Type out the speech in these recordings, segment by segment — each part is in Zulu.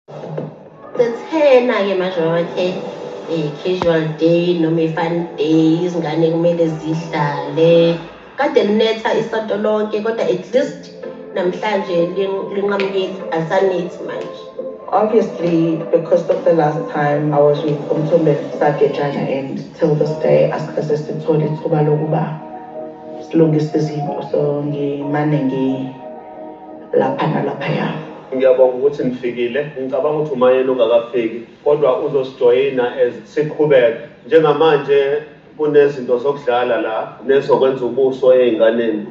Sethena-ke manje babakhe casual day noma i-fun day, izingane kumele zidlale. Kade linetha isonto lonke kodwa at least namhlanje linqamukile, alisanethi manje. Obviously, because of the last time I was with uMthombeni sagejana, and till this day asikaze sithole ithuba lokuba silungise izinto, so ngimane ngilapha nalaphaya. Ngiyabonga ukuthi nifikile. Ngicabanga ukuthi uMayeni ungakafiki, kodwa uzosijoyina as siqhubeka. Njengamanje kunezinto zokudlala la nezokwenza ubuso ey'nganeni.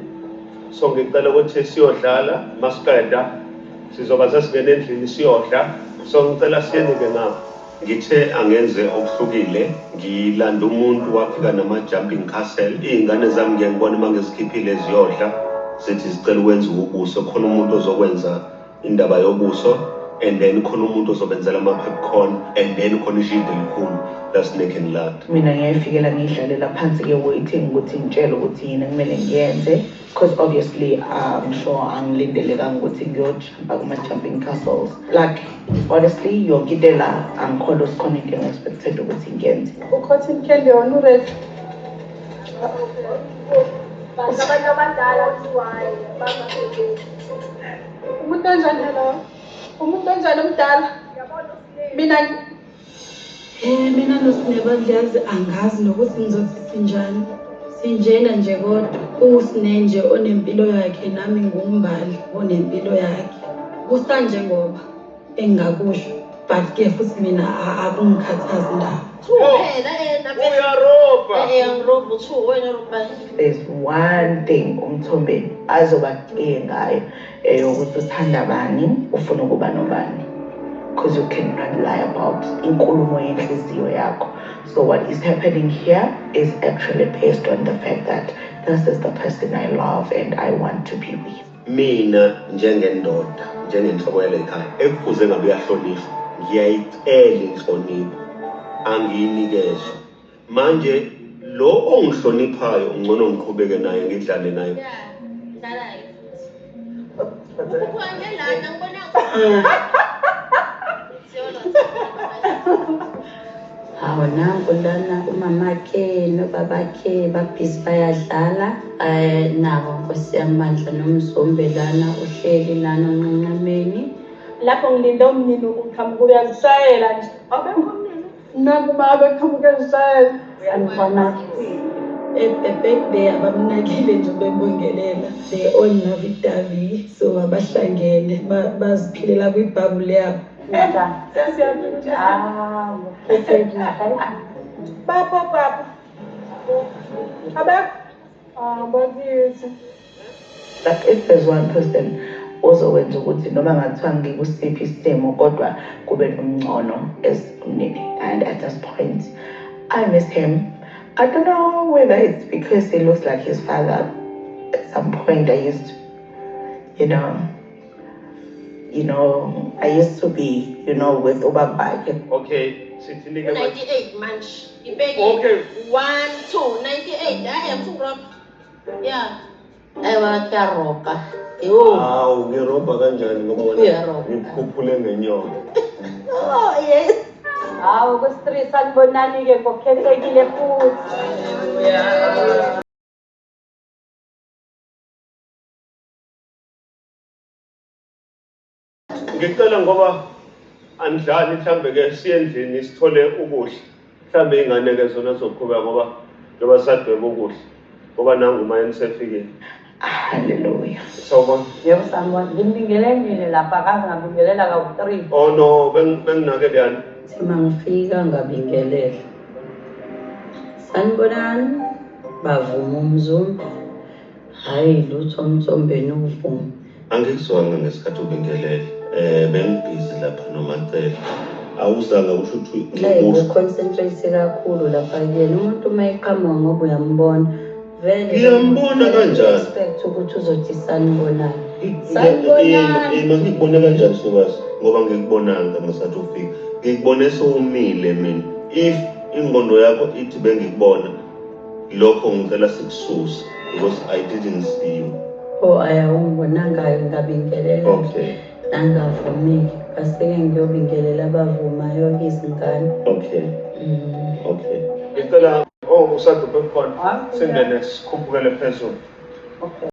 So ngicela ukuthi siyodlala, masiqeda sizoba sesingena endlini siyodla. So ngicela siyeni-ke ngapha. Ngithe angenze okuhlukile, ngilanda umuntu wafika nama-jumping castle. Iy'ngane zami ngiye ngibone uma ngizikhiphile ziyodla, zithi zicela ukwenziwa ubuso. Khona umuntu ozokwenza indaba yobuso, and then khona umuntu ozobenzela ama-popcorn, and then khona ishidi elikhulu la-snake and ladder. Mina ngiyayifikela ngiyidlalela phansi-ke, waiting ukuthi ngitshele ukuthi yini ekumele ngiyenze, because obviously I'm sure angilindelekanga ukuthi ngiyojumpa kuma-jumping castles. Like, honestly, yonke into la angikholwa ukuthi khona into engi-expected ukuthi ngiyenze. U-cotton candy wona u-ready. Abantu abadala kuthiwa hayi. Umuntu onjani? Hello, umuntu onjani omdala? Mina Mina noSinebandla, angazi nokuthi ngizothi sinjani. Sinjena nje, kodwa uSine nje onempilo yakhe, nami nguMbali onempilo yakhe. Kusanjengoba engingakusho, but ke futhi mina akungikhathazi ndawo. Two phela Uyarobha! Angirobhi u-two, wena robha. There's one thing uMthombeni azoba clear ngayo, eyokuthi uthanda bani, ufuna ukuba nobani, because you cannot lie about inkulumo yenhliziyo yakho. So what is happening here is actually based on the fact that this is the person I love and I want to be with. Mina njengendoda, njengenhloko yale khaya ekufuze ngabe uyahlonishwa, ngiyayicela inhlonipho, angiyinikezwa. Manje lo ongihloniphayo ngcono ngiqhubeke naye, ngidlale naye. Yeah, dlala-ke futhi. Ukhuphuka ngelada ngibona. Siyolwa. Hawu, nanku lana umamakhe nobabakhe babhizi bayadlala. Nabo Nkosi yamandla noMzombe lana uhleli lana onqenqemeni. Lapho ngilinde umnini uqhamuka uyazishayela nje. Abekho umnini. Nangu uma beqhamuka ezishayela. Sanibona. Back there abamnakile nje bebongelela. They all lovey-dovey, so abahlangene baziphilela kwi-bubble yabo. Sesiyaphila. Ah, ngokukhethekile. Bapho bapho. Abekho. Ah, bakithi. Like, if there's one person ozokwenza ukuthi noma ngathiwa ngikusiphi isimo kodwa kube nomngcono as umnini, and at this point I miss him. I don't know whether it's because he looks like his father. At some point I used to, I used to be with ubabakhe. Okay, sithini-ke manje? U-98 manje. Ibekile. Okay. 1 2 98. Hayi, angifuni Yeah. Ayi babakhe uyarobha. Yo. Hawu, ngirobha kanjani ngoba wena Uyarobha. ngikukhuphule ngenyoka? Oh yes. Hawu, ku-three, sanibonani-ke ngokukhethekile futhi. Ngicela, ngoba anidlali, mhlambe-ke siye endlini sithole ukudla. Mhlambe iy'ngane-ke zona zoqhubeka ngoba njengoba sadweba ukudla, ngoba nangu umayeni sefikile. Hallelujah. Sawubona. Yebo, sanibona. Nginibingelelile lapha, akaze ngabingelela kawu-three. Oh no, benginake leyani. Thi mangifika ngabingelela. Sanibonani, bavuma umzumbe. Hhayi lutho, uMthombeni uvuma. Angikuzwanga ngesikhathi ubingelele. Bengibhizi lapha noMacele. Awuzanga, kusho ukuthi Hey, usho. u-concentrate kakhulu lapha kuyena. Umuntu uma eqhamuka ngoba uyambona. Vele Ngiyambona kanjani? Expect ukuthi uzothi sanibonani. Sanibonani. Ima, ngikubone kanjani Sukazi? Ngoba ngikubonanga ngesikhathi ufika. Ngikubone sewumile mina. If ingqondo yakho ithi bengikubona, lokho ngicela sikususe because I didn't see you. Oh, ayawungibonanga ngabingelela. Okay. Nangavumile. Asike ngiyobingelela abavumayo-ke izingane. Okay. Okay. Ngicela oh usaduphe khona. Singene sikhuphukele phezulu. Okay.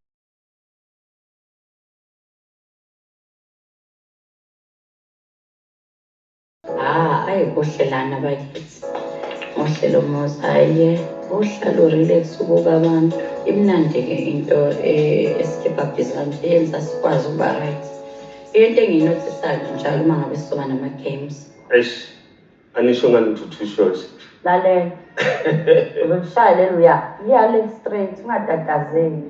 Ah, ayi kuhle lana bakithi. Muhle lo muzi, hhayi-ke uhlala u-relax ubuka abantu. Imnandi-ke into esikhipha busy kanje yenza sikwazi ukuba right. Into engiyinothisayo nje njalo uma ngabe sizoba nama-games. Eish. Anisho ngani ukuthi two shots. Lalela. Uzokushaya lelo ya. Liyale straight ungatatazeli.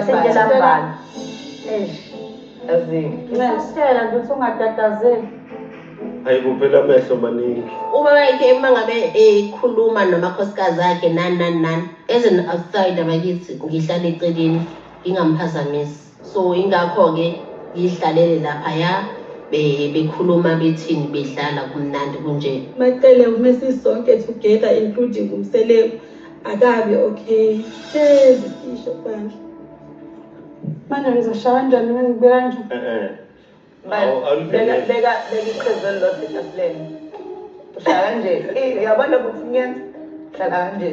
Thintela mbali. Eish. Azini. Ngisakutshela nje ukuthi ungatatazeli. Hayi kuphela amehlo maningi. Ubaba wakhe uma ngabe ekhuluma nomakhosikazi akhe nani nani nani, as an outsider bakithi ngihlala eceleni ngingamphazamisi. So ingakho-ke ngihlalele laphaya bekhuluma bethini bedlala kumnandi kunje. Macele uma sisonke together including uMseleku akabi okay. Hlezi sisho bandla. Manje ngizoshaya kanjani uma ngibeka kanje? Eh eh. Beka beka beka iqhezu elilodwa etafuleni. Uhlala kanje. Eh, uyabona ukuthi ngiyenza? Hlala kanje.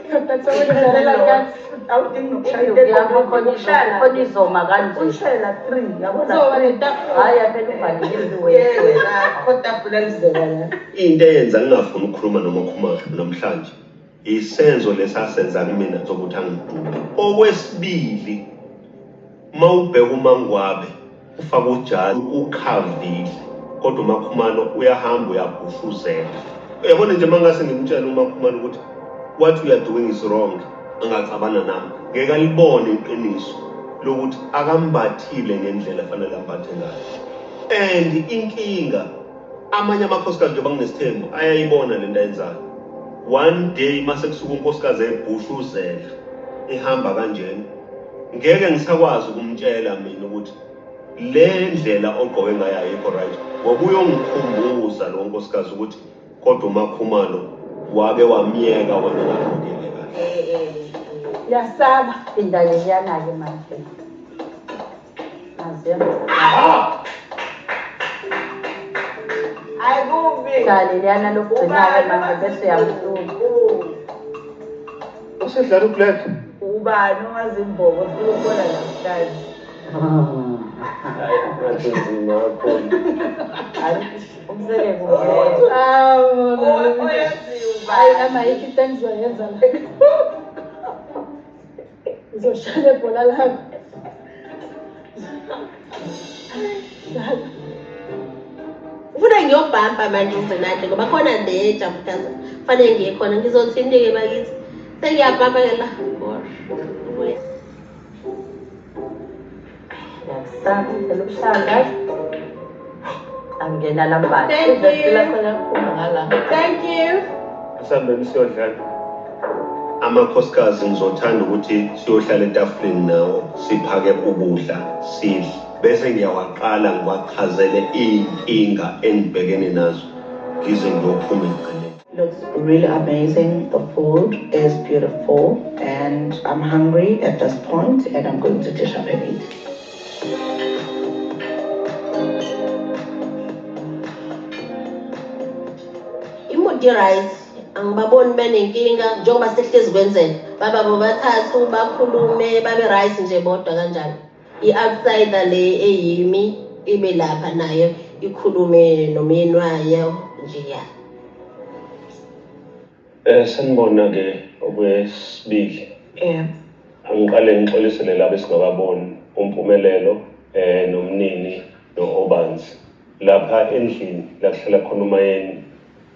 Ngidlalela kathi. Awudingi nokushaya into Uyakho khona Ushaya khona izoma kanje. Ushayela 3, yabona? Kuzoba netafula. Hhayi phela uvalile Yeah, everywhere. la kho tafula lizeka la. Into eyenza ngingafuni ukukhuluma noMakhumalo namhlanje isenzo lesasenza kumina sokuthi angidube. Okwesibili, mawubheka uMangwabe ufaka ujazi ukhavile kodwa uMakhumalo uyahamba uyabhushuzela. Uyabona nje mangase ngimtshele uMakhumalo ukuthi what we are doing is wrong, angaxabana nami. Ngeke alibone iqiniso lokuthi akambathile ngendlela afanele ambathe ngayo. And inkinga amanye amakhosikazi njengoba nginesithembu ayayibona lento ayenzayo. One day mase kusuka unkosikazi ebhushuzela ehamba kanjena, ngeke ngisakwazi ukumtshela mina ukuthi le ndlela ogqoke ngayo ayikho right, ngoba uyongikhumbuza lo nkosikazi ukuthi kodwa uMakhumalo wake wamyeka wena ongagqokile kahle. Ngiyasaba. Phinda leliyana-ke manje. Naziya. Hayi kubi. Shaya leliyana lokugcina-ke manje bese uyamhlula. Usedlala ublack. Ubani owazimbobo ufuna ukubona namhlanje. Hayi ngathi nzima kakhulu. Hayi uMseleku ngeke. Hawu. Oyaziyo Hayi ubani. nami ayikho into engizoyenza la. Ngizoshaya lebhola lakho. Dlala. Ufuna ngiyobhampa manje uZenande ngoba khona le jabuthaza fanele ngiye khona ngizothini-ke bakithi sengiyabhampa ke la. Gosh. Ngiyakusaba indlela ukushaya ngayo. Angena lambali. Thank Ivesti you. lakho liyaphuma ngala. Thank you. Asihambeni siyodlala. Amakhosikazi ngizothanda ukuthi siyohlala etafuleni nawo siphake ukudla sidle. Bese ngiyawaqala ngiwachazele iy'nkinga engibhekene nazo ngize ngiyophuma ekugcineni. Looks really amazing. The food is beautiful and I'm hungry at this point and I'm going to dish up and eat. I-mood right, angibaboni benenkinga njengoba sekuhlezi kwenzeka. Baba bobathathu bakhulume babe right nje bodwa kanjalo. I-outsider le eyimi ibe lapha nayo ikhulume nomyeni wayo nje ya. Sanibona ke okwesibili. Yeah. Angiqale ngixolisele laba esingababoni uMpumelelo nomnini no-Obanzi. Lapha endlini la kuhlala khona uMayeni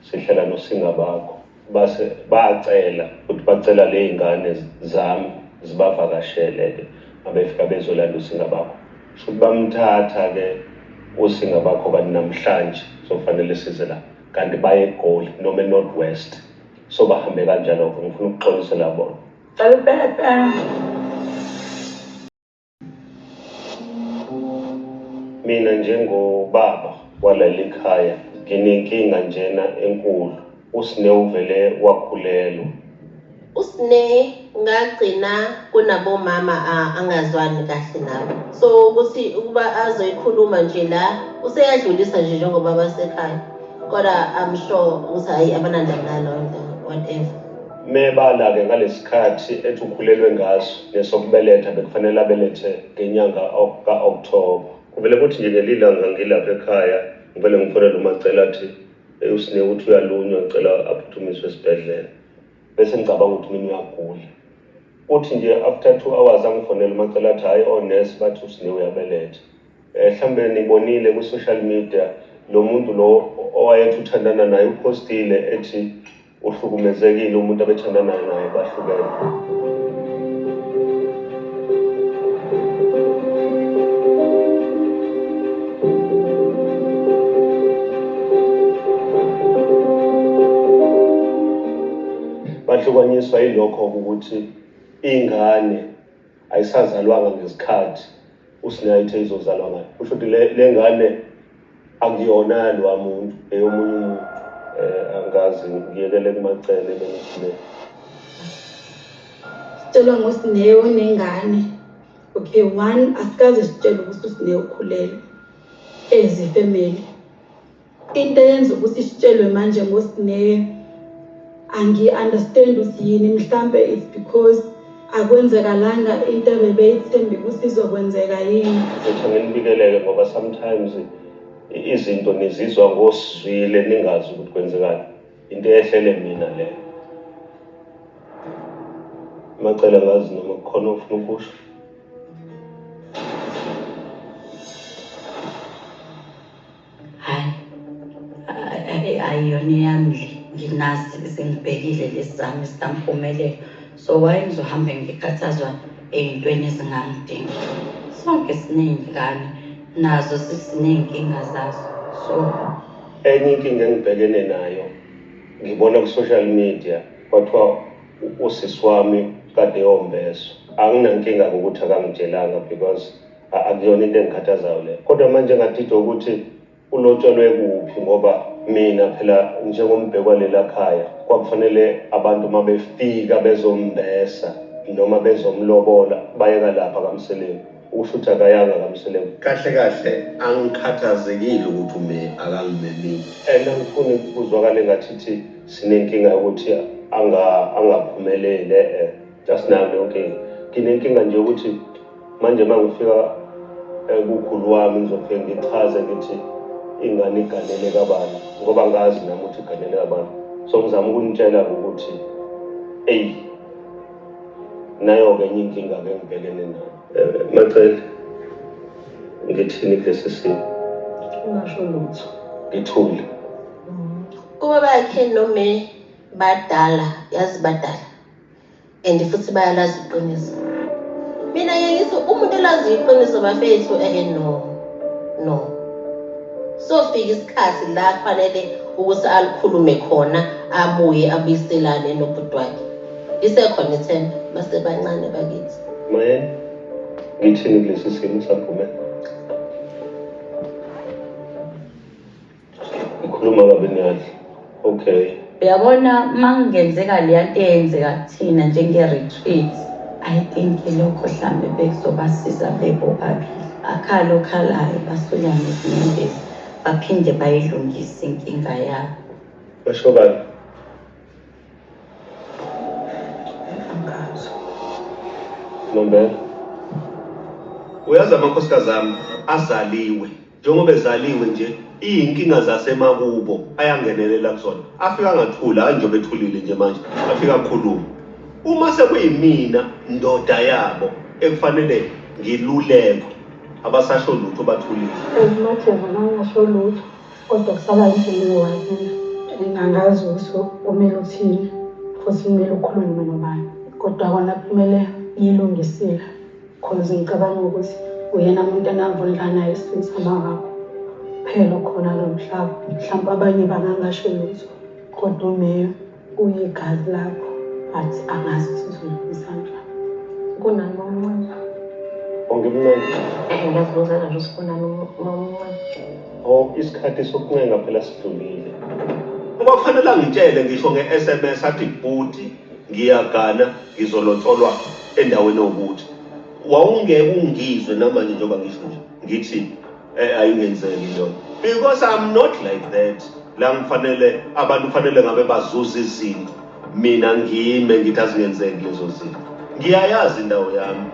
sihlala noSingabakho. Base bacela ukuthi bacela le y'ngane zami zibavakashele ke mabefika bezolanda uSingabakho. Shuthi bamthatha ke uSingabakho kanti namhlanje sofanele size la kanti baye eGoli noma eNorth West. So bahambe kanjalo-ke ngifuna ukuxolisela bona. Cela upepe. Mina njengobaba waleli khaya nginenkinga njena enkulu. USine uvele wakhulelwa. USine Ngagcina kunabomama angazwani kahle nabo. So ukuthi ukuba azoyikhuluma nje la useyadlulisa nje njengoba basekhaya. Kodwa I'm sure ukuthi hayi abanandaba naleyo nto whatever. Mebala-ke ngalesikhathi ethi ukhulelwe ngaso nesokubeletha bekufanele abelethe ngenyanga ka-October. Kuvele kuthi nje ngelinye ilanga ngilapha ekhaya ngivele ngifonele uMacele athi uSne uthi uyalunywa ngicela aphuthumiswe esibhedlela. Bese ngicabanga ukuthi mina uyagula. Uthi nje after 2 hours angifonele uMacele athi hhayi, onesi bathi uSne uyabeletha. Mhlambe nibonile ku-social media lo muntu lo owayethi uthandana naye uphostile ethi uhlukumezekile, umuntu abethandana naye bahlukene. Bahlukaniswa yilokho ukuthi ingane ayisazalwanga ngesikhathi uSinayithe izozalwa ngayo. Kusho ukuthi le ngane akuyona yalowa muntu, eyomunye umuntu. Angazi, ngiyekele kuMacele bengithi Sitshelwa ngoSineyo onengane. Okay, one, asikaze sitshelwe ukuthi uSineyo ukhulelwe as ifamily. Into eyenza ukuthi sitshelwe manje ngoSineyo angi-understand ukuthi yini. Mhlampe it's because akwenzekalanga into ebebeyithemba ukuthi izokwenzeka yini. Ngithi anginibikeleke ngoba sometimes izinto nizizwa ngosizwile ningazi ukuthi kwenzekani. Into eyehlele mina leyo. Macele, ngazi noma kukhona ofuna ukusho. Hayi, ayiyona eyami le. Nginazi sengibhekile lezi zami zikaMpumelelo, so why ngizohambe ngikhathazwa ey'ntweni ezingangidingi? Sonke siney'ngane, nazo sisiney'nkinga zazo, so Enye inkinga engibhekene nayo, ngibona ku-social media kwathiwa usisi wami kade yombeswa. Anginankinga ngokuthi akangitshelanga because akuyona into engikhathazayo leyo, kodwa manje ngadidwa ukuthi ulotshelwe kuphi, ngoba mina phela njengombhekwa lela khaya kwakufanele abantu uma befika bezombesa noma bezomlobola bayeka lapha kaMseleku. Usho ukuthi akayanga kaMseleku. Kahle kahle angikhathazekile ukuthi ume akangimemile. And angifuni kuzwakale ngathithi sinenkinga yokuthi angaphumelele. Asinayo leyo nkinga. Nginenkinga nje ukuthi manje uma ngifika kukhulu wami ngizofike ngichaze ngithi ingane iganele kabani, ngoba ngazi nami ukuthi iganele kabani. So ngizama ukunitshela ukuthi eyi, nayo-ke enye inkinga-ke engibhekene nayo. Macele, ngithini kulesi simo? Ungasho lutho. Ngithule. Kuba bakhe nome badala, yazi badala and futhi bayalazi iqiniso. Mina ngeke ngithi umuntu olazi iqiniso, bafethu, no no, sofika isikhathi la kufanele ukuthi alikhulume khona, abuye abuyiselane nobhuti wakhe. Isekhona ithemba, basebancane bakithi. Mayeni, ngithini kulesi simo saphumela? Ngikhuluma ngabe niyadla. Okay. Uyabona, uma kungenzeka leya nto eyenzeka kuthina njenge-retreat, I think lokho hlambe bekuzobasiza bebobabili. Akhale okhalayo, basulane izinyembezi, baphinde bayilungise inkinga yabo. Mashobane. Angazi. Nombela. Uyazi, amakhosikazi ami azaliwe, njengoba ezaliwe nje, iy'nkinga zasemakubo ayangenelela kuzona. Afika angathula, hayi, njengoba ethulile nje manje, afika akhuluma. Uma sekuyimina ndoda yabo ekufanele ngilulekwe, abasasho lutho, bathulile. As much as angangasho lutho, kodwa kusala endlini wakini and angazi ukuthi kumele uthini futhi kumele ukhulume nobani, kodwa kona kumele ngiyilungisile cause ngicabanga ukuthi uyena muntu enavundla naye esiswini samawakho phela khona lo mhlaba. Mhlawumpe abanye bangangasho lutho, kodwa umeya uyigazi lakho, but angazi ukuthi uzoyilungisa kanjani. Kunani mamncane? Ongimncane. Ngiyazibuzela nje ukuthi kunani mamncane. Oh, isikhathi sokuncenga phela sidlulile. Kwakufanele angitshele ngisho nge-SMS athi bhuti. Ngiyagana, ngizolotsholwa endaweni ewukuthi. Wawungeke ungizwe namanje njengoba ngisho nje ngithi ayingenzeki lona, because I'm not like that. La ngifanele, abantu kufanele ngabe bazuza izinto, mina ngime ngithi azingenzeki lezo zinto. Ngiyayazi indawo yami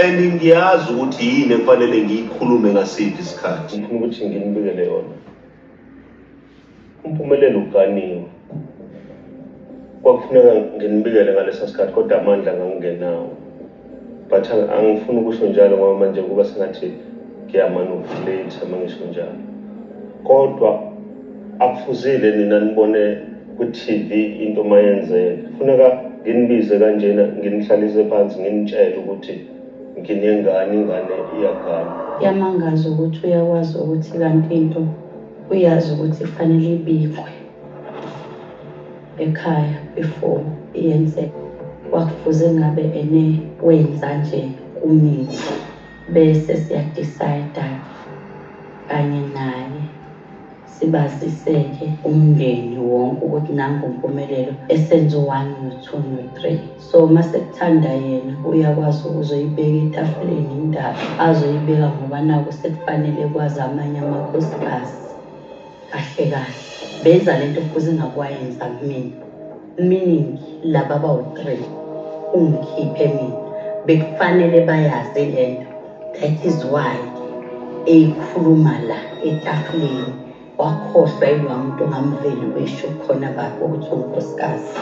and ngiyazi ukuthi yini ekufanele ngiyikhulume ngasiphi isikhathi. Ngifuna ukuthi nginibikele yona. UMpumelelo uganiwe. Kwakufuneka nginibikele ngalesa sikhathi, kodwa amandla ngangingenawo. But angifuni ukusho njalo ngoba manje kuba sengathi ngiyamanipulate uma ngisho njalo. Kodwa akufuzile nina nibone kwi-TV into mayenzeka. Kufuneka nginibize kanjena, nginihlalise phansi, nginitshele ukuthi nginengane, ingane iyagana. Kuyamangaza ukuthi uyakwazi ukuthi kanti into uyazi ukuthi kufanele ibikwe ekhaya before iyenzeke. Kwakufuze ngabe ene wenza nje kumina, bese siya-decide kanye naye, sibazise-ke umndeni wonke ukuthi nangu uMpumelelo esenze u-1 no-2 no-3. So uma sekuthanda yena uyakwazi ukuzoyibeka etafuleni indaba, azoyibeka ngoba naku sekufanele kwazi amanye amakhosikazi. Kahle kahle benza lento fuze ngakwayenza kumina, meaning laba abawu-3 ungikhiphe mina, bekufanele bayazi lento. That is why eyikhuluma la etafuleni, wakhohlwa yilowa muntu ongamveli wesho ubukhona bakhe ukuthi unkosikazi.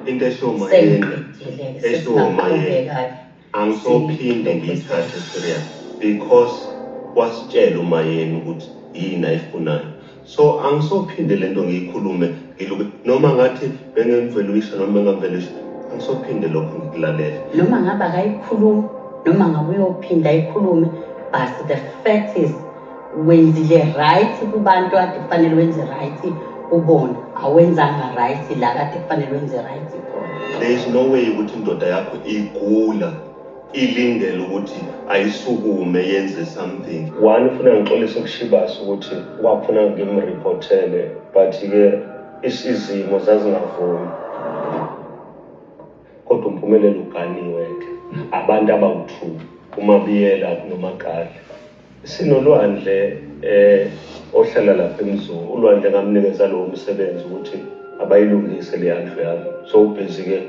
Into eshiwo Mayeni, Sengiqedile-ke, eshiwo Mayeni, sesingaqhubeka-ke. angisophinde ngiyithathe serious because wasitshela uMayeni ukuthi yini ayifunayo. So angisophinde lento ngiyikhulume, ngiluke noma ngathi bengemvelisha noma bengamvelisha, angisophinde lokho ngikulalela. Noma ngabe akayikhulumi, noma ngabe uyophinda ayikhulume, but the fact is wenzile right kubantu ade kufanele wenze right kubona, awenzanga right la kade kufanele wenze right khona. There is no way ukuthi indoda yakho igula ilindele ukuthi ayisukume yenze something. One, ufuna ngixolise kuShibasa ukuthi wafuna ngimreportele, but-ke izimo zazingavumi. Kodwa uMpumelelo uganiwe-ke, abantu abawu-2, uMabiyela noMagadla. Sinolwandle ohlala lapha eMzumbe. Ulwandle ngamnikeza lowo msebenzi ukuthi abayilungise le ndlu yami. So ubhizi-ke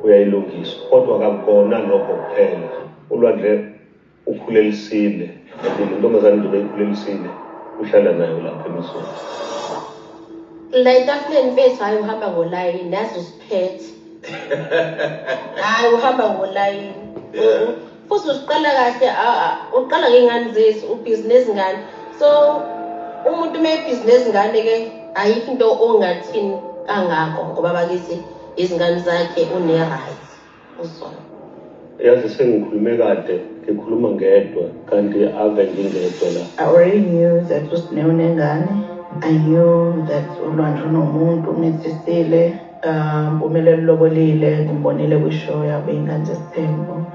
uyayilungisa, kodwa kakukona lokho kuphela. Ulwandle ukhulelisile, and le ntombazane nje beyikhulelisile, uhlala nayo lapha eMzumbe. La etafuleni mfethu, hhayi, uhamba ngolayini, yazi usiphethe. Hhayi, uhamba ngolayini. Futhi usiqala kahle, uqala ngey'ngane zethu, ubhizi nezingane. So umuntu uma ebhizi nezingane-ke ayikho into ongathini kangako, ngoba bakithi izingane zakhe, une-right uzona. Yazi sengikhulume kade, ngikhuluma ngedwa, kanti ave ngingedwa la. I already knew that uSine unengane. I knew that uLwandle unomuntu, umithisile. Mpumelelo ulobolile, ngimbonile kwi-show yabo Iy'ngane Zesithembu.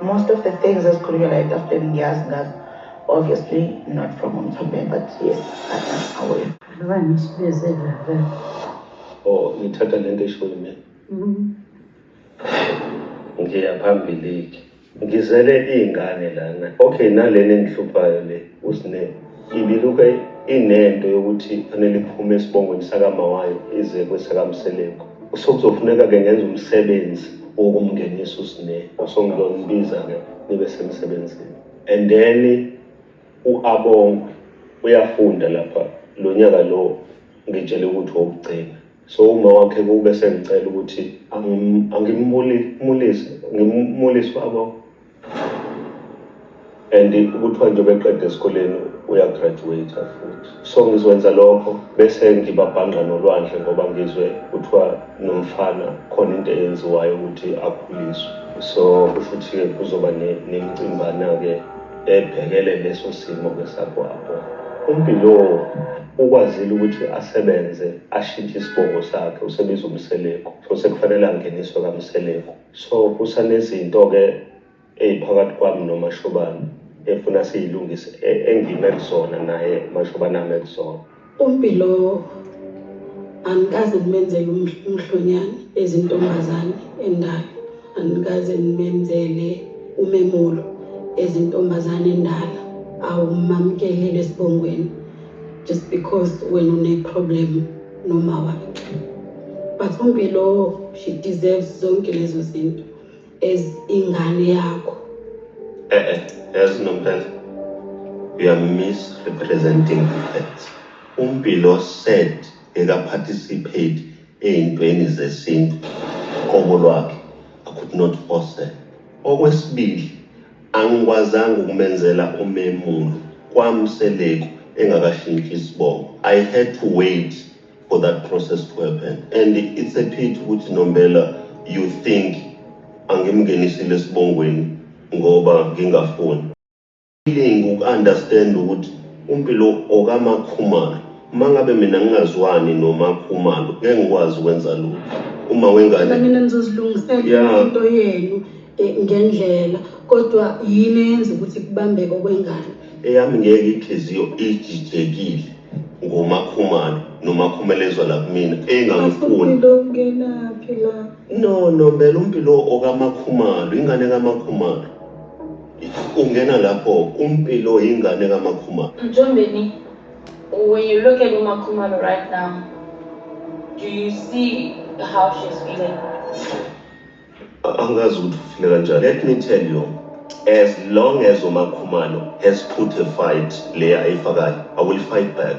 Most of the things ezikhulunywa la etafuleni ngiyazi ngazo. Obviously not from uMthombeni, but yes, I am aware. Ngoba nisibizela vele. Oh, ngithatha lento eshoyo mina. Ngiya phambili-ke. Ngizele iy'ngane lana. Okay, nalena engihluphayo le, uSine, ibilokhu inento yokuthi fanele iphume esibongweni sakama wayo ize kwesakaMseleku. So kuzofuneka-ke ngenze umsebenzi wokumngenisa uSine. So ngizonibiza-ke nibe semsebenzini. And then u-Abongwe uyafunda lapha lo nyaka lo, ngitshele ukuthi owokugcina. So uma wakhe kube sengicela ukuthi angimulise, ngimulise u-Abongwe. And kuthiwa nje beqeda esikoleni uyagraduate futhi. So ngizokwenza lokho bese ngibabhangqa nolwandle, ngoba ngizwe kuthiwa nomfana khona into eyenziwayo ukuthi akhuliswe. So kusho ukuthi-ke kuzoba nemicimbana-ke ebhekele leso simo-ke sakho apho. UMpilo ukwazile ukuthi asebenze ashintshe isibongo sakhe, usebiza uMseleku. So sekufanele angeniswe kaMseleku. So kusanezinto-ke ey'phakathi kwami noMashobane efuna siyilungise, engime kuzona naye uMashobane ame kuzona. UMpilo Angikaze ngimenzele umhlonyane ezintombazane endala, angikaze ngimenzele umemulo ezintombazane endala. Awumamukelile esibongweni just because wena une-problem noma wakhe. But uMpilo, she deserves zonke lezo zinto as ingane yakho. Eh, yazi Nompela, you are misrepresenting the facts. UMpilo said eka-participate ey'ntweni zesintu qobo lwakhe. I could not force her. Okwesibili, angikwazanga ukumenzela umemulo kwaMseleku engakashintshi isibongo. I had to wait for that process to happen, and it's a pity ukuthi, Nombela, you think angimngenisile esibongweni ngoba ngingafuni. Feeling uku-understand ukuthi uMpilo okamaKhumalo, uma ngabe mina ngingazwani noMaKhumalo, ngeke ngikwazi ukwenza lutho uma wengane. Mina nizozilungisela into yenu ngendlela, kodwa yini eyenza ukuthi kubambeke okwengane? Eyami ngeke inhliziyo ijijekile ngoMaKhumalo noMaKhumelezwa la kumina engangifuni. UMpilo ungenaphi la? No, Nombela, uMpilo okamaKhumalo, ingane kaMaKhumalo. Ungena lapho, uMpilo ingane kaMaKhumalo. Mthombeni, when you look at uMaKhumalo right now, do you see how she's feeling? Angazi ukuthi ufile kanjani. Let me tell you, as long as uMaKhumalo has put a fight le ayifakayo, I will fight back.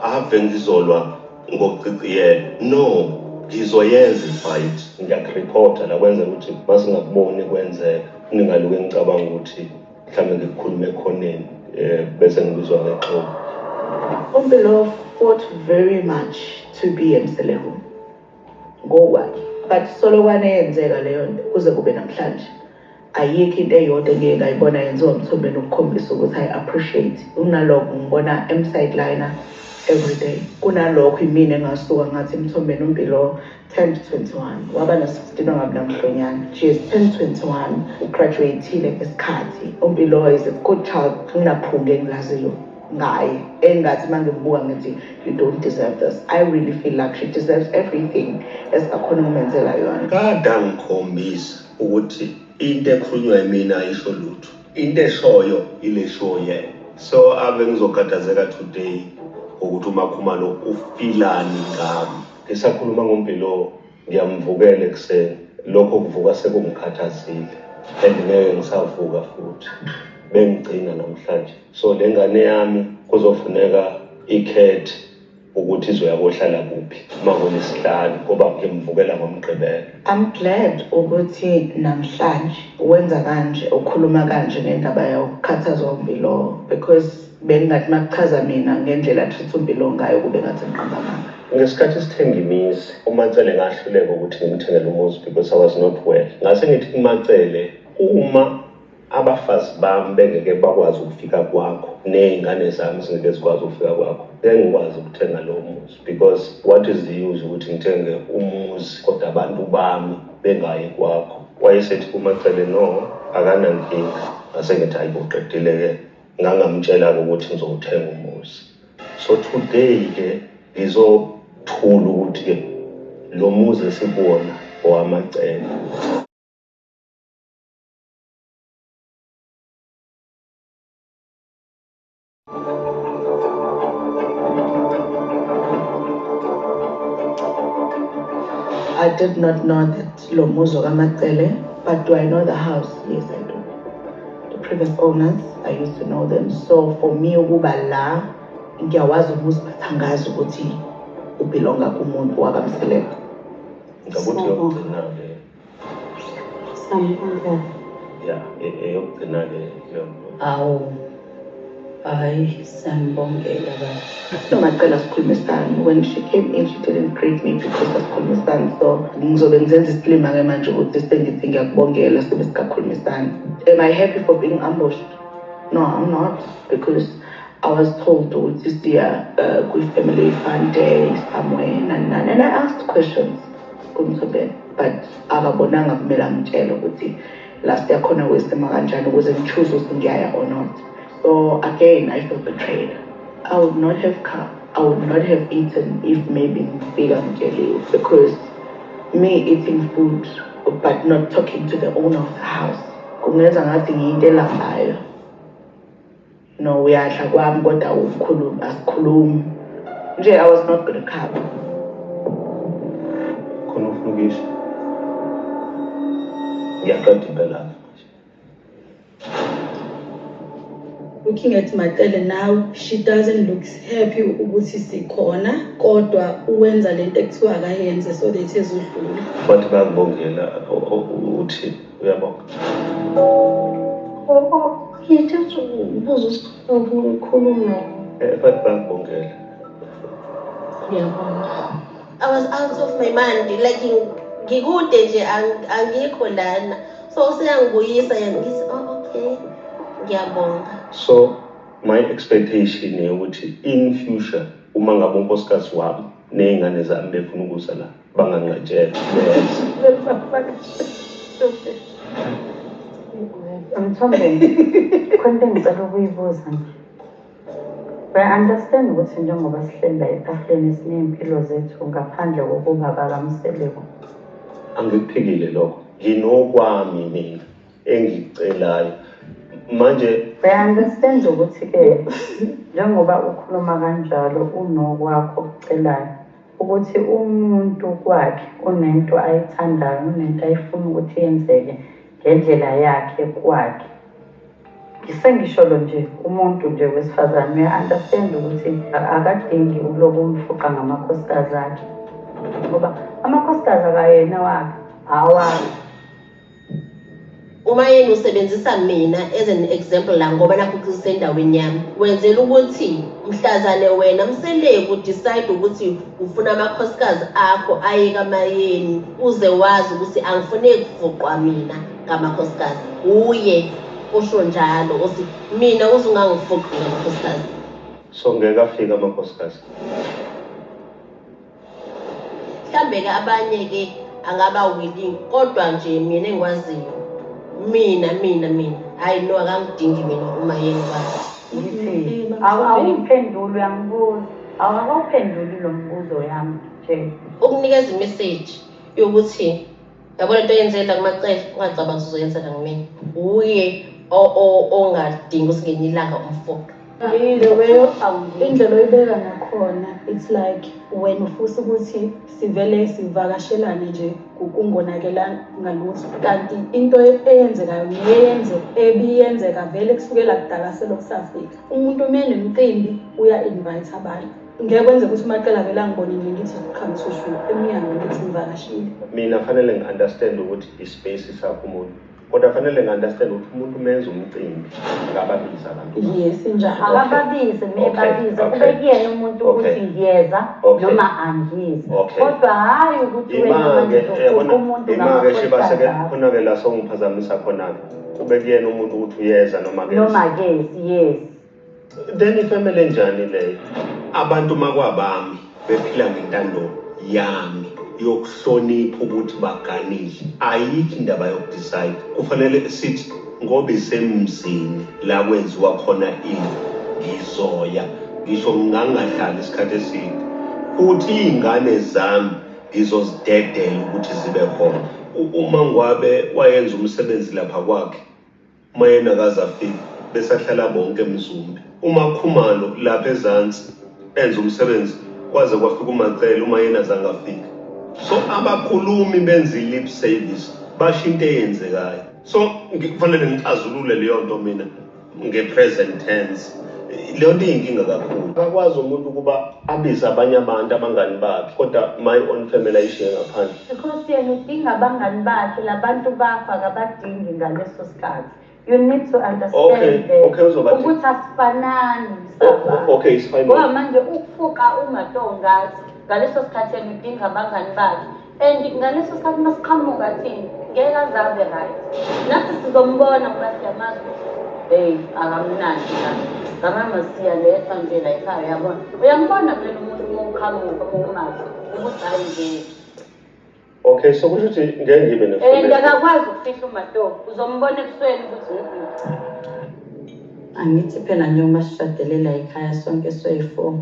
Ave ngizolwa ngokuciciyela, no, ngizoyenza i-fight. Ngiyakureporta la kwenzela ukuthi masingakuboni kwenzeka, ningaluke ngicabanga ukuthi mhlawumbe ngikukhulume ekhoneni, bese ngibizwa ngexoki. UMpilo fought very much to be eMseleku ngokwakhe, but solokwane yenzeka leyo nto kuze kube namhlanje, ayikho into eyodwa engike ngayibona yenziwa uMthombeni ukukhombisa ukuthi I appreciate. Kunalokho ngibona em-sideliner every day. Kunalokho imina engasuka ngathi, "Mthombeni, uMpilo 10 to 21, waba na-16, wangabi namhlonyana. She is 10 21, ugraduate-ile ngesikhathi. UMpilo is a good child. Nginaphunga engilaziyo ngaye engathi uma ngimbuka ngithi you don't deserve this. I really feel like she deserves everything esingakhona ukumenzela yona." Kade angikhombisa ukuthi into ekhulunywa yimina ayisho lutho, into eshoyo ile show yena. So ave ngizokhathazeka today ukuthi uMaKhumalo ufilani ngami. Ngisakhuluma ngoMpilo, ngiyamvukela ekuseni. Lokho kuvuka sekungikhathazile and ngeke ngisavuka futhi, bengigcina namhlanje. So le ngane yami kuzofuneka ikhethe ukuthi izoya kohlala kuphi uma kulesihlanu, ngoba ngimvukela ngoMgqibelo. I'm glad ukuthi namhlanje wenza kanje, ukhuluma kanje ngendaba yokukhathazwa uMpilo, because bengingathi makuchaza mina ngendlela atreat uMpilo ngayo kube ngathi ngiqamba amanga. Ngesikhathi sithenga imizi, uMaCele ngahluleka ukuthi ngimthengele umuzi because I was not well. Ngase ngithi kuMaCele, uma abafazi bami bengeke bakwazi ukufika kwakho, ney'ngane zami zingeke zikwazi ukufika kwakho, ngeke ngikwazi ukuthenga lowo muzi, because what is the use ukuthi ngithenge umuzi kodwa abantu bami bengayi kwakho? Wayesethi kuMaCele no, akanankinga. Ngase ngithi hayi, kuqedile-ke. Ngangamtshela-ke ukuthi ngizowuthenga umuzi. So today-ke ngizothula ukuthi-ke lo muzi esikuwona owamaCele. I did not know that lo muzi okaMaCele, but do I know the house? Yes, I do. The previous owners, I used to know them. So for me ukuba la, ngiyawazi umuzi, but angazi ukuthi ubelonga kumuntu wakaMseleku. Ngicabanga ukuthi eyokugcina-ke. Siyambonga. Ya, eyokugcina-ke leyo. Awu, hayi, siyambongela baba. NoMaCele sikhulumisana. When she came in, she didn't greet me because asikhulumisani. So ngizobe ngizenza isilima-ke manje ukuthi sengithi ngiyakubongela sibe sikakhulumisani. Am I happy for being ambushed? No, I'm not, because I was told ukuthi siya kwi-family fun day somewhere nani nani, and I asked questions kuMthombeni, but akabonanga kumele angitshele ukuthi la siyakhona kwesima kanjani ukuze ngi-choose ukuthi ngiyaya or not. So again, I feel betrayed. I would not have come. I would not have eaten if maybe ngifika ngitsheliwe, because me eating food but not talking to the owner of the house kungenza ngathi ngiyinto elambayo. No, uyadla kwami kodwa awukhulumi, asikhulumi nje. I was not gonna come. Khona ufuna ukuyisho? Ngiyaqeda impela manje. Looking at Macele now, she doesn't look happy ukuthi sikhona, kodwa uwenza lento ekuthiwa akayenze so that ezodlula. Bathi bayakubongela, uthi uyabonga. Ngithatha ubuza usikhona ukhuluma. Bathi bayakubongela. Ngiyabonga. I was out of my mind, like ngikude nje, angikho lana, so useyangibuyisa yena, ngithi, "Oh, okay, ngiyabonga." So my expectation ukuthi in future uma ngabe unkosikazi wami ney'ngane zami befuna ukuza la, banganqatshelwa, beze. Mthombeni, khona into engicela ukuyibuza nje. I understand ukuthi njengoba sihleli la etafuleni siney'mpilo zethu ngaphandle kokuba bakaMseleku. Angikuphikile lokho, nginokwami mina engikucelayo manje. I understand ukuthi-ke njengoba ukhuluma kanjalo unokwakho okucelayo, ukuthi umuntu kwakhe unento ayithandayo, unento ayifuna ukuthi yenzeke ngendlela yakhe kwakhe. Ngisengisholo nje umuntu nje wesifazane uya-understand ukuthi akadingi ukuloku umfuqa ngamakhosikazi akhe, ngoba amakhosikazi akayena wakhe, awakhe. Uma yena usebenzisa mina as an example la, ngoba nakho kusendaweni yami, wenzela ukuthi mhlazane wena Mseleku decide ukuthi ufuna amakhosikazi akho aye kaMayeni, uze wazi ukuthi angifuneki kufuqwa mina ngamakhosikazi. Uye usho njalo uthi mina uze ungangifuqi ngamakhosikazi. So ngeke afike amakhosikazi? Mhlambe-ke abanye-ke angaba willing, kodwa nje mina engikwaziyo, mina hhayi, no, akangidingi mina uma yena kwazi. Ngithi awungiphenduli, uyangibuza, awakawuphenduli lo mbuzo yami nje. Ukunikeza imeseji yokuthi yabona into eyenzela kuMacele, ungacabangi ukuthi uzoyenzela ngimina, uye ongadingi ukuthi ngelinye ilanga umfuqe. The way indlela oyibeka ngakhona, it's like wena ufisa ukuthi sivele sivakashelane nje kungonakelanga lutho, kanti into eyenzekayo neyenze ebiyenzeka vele kusukela kudala selokhu safika, umuntu uma enemicimbi uya-invite abantu. Ngeke kwenzeka ukuthi uMacele vele angibone nje ngithi qhamuthushu emnyango ngithi ngivakashile. Mina fanele ngi-understand ukuthi ispace sakho umuntu, kodwa fanele ngi-understand ukuthi umuntu umenza umcimbi akababizi abantu. Yes, injalo. Akababize, mebabize kube kuyena umuntu ukuthi ngiyeza noma angizi, kodwa hhayi ukuthi wena manje Ima-ke uzofuqa yabona, umuntu ima-ke Shibase-ke ngamakhosikazi akho. Khona-ke la sowungiphazamisa khona-ke, kube kuyena umuntu ukuthi uyeza noma kezi. Noma kezi, yes. Then ifamily enjani leyo? Abantu makwabami bephila ngentando yami yokuhlonipha ukuthi baganile, ayikho indaba yokudecide. Kufanele sithi ngoba isemzini la kwenziwa khona into, ngizoya ngisho ngingangahlali isikhathi eside, futhi iy'ngane zami ngizozidedela ukuthi zibe khona. Uma ngwabe wayenza umsebenzi lapha kwakhe, uma yena akaze afike, besahlala bonke eMzumbe. Uma Khumalo lapha ezansi enza umsebenzi kwaze kwafika uMacele, uma yena azange afike. So abakhulumi benza i-lip service, basho into eyenzekayo. So kufanele ngixazulule leyo nto mina nge-present tense. Leyo nto iyinkinga kakhulu. Akakwazi umuntu ukuba abize abanye abantu, abangani bakhe, kodwa my own family ayishiye ngaphandle. Because yena udinga abangani bakhe, labantu bakho akabadingi ngaleso sikhathi. You need to understand that Okay, uzobadinga. Ukuthi asifanani sabantu. Okay, it's fine. Ngoba manje ukufuqa umatongathi ngaleso sikhathi yena udinga abangani bakhe, and ngaleso sikhathi masiqhamuka thina ngeke azabe right. Nathi sizombona ngoba siyamazi ukuthi hey, akamnandi la ngamama, siyaletha nje la ekhaya, uyabona, uyambona phela umuntu uma uqhamuka, uma umazi ukuthi hayi, ngeke. Okay, so kusho ukuthi ngeke ngibe And ne-family. Akakwazi ukufihla umato, uzombona ebusweni ukuthi Angithi phela njengoba sishadelela ekhaya sonke soyi-four.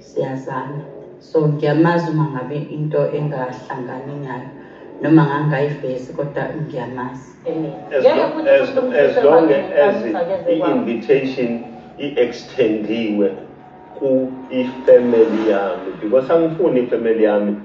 Siyazana. So ngiyamazi uma ngabe into engahlangani nayo noma ngangayivezi kodwa ngiyamazi. As, as, as long as i-invitation i-extendiwe ku-ifamily yami, because angifuni ifamily yami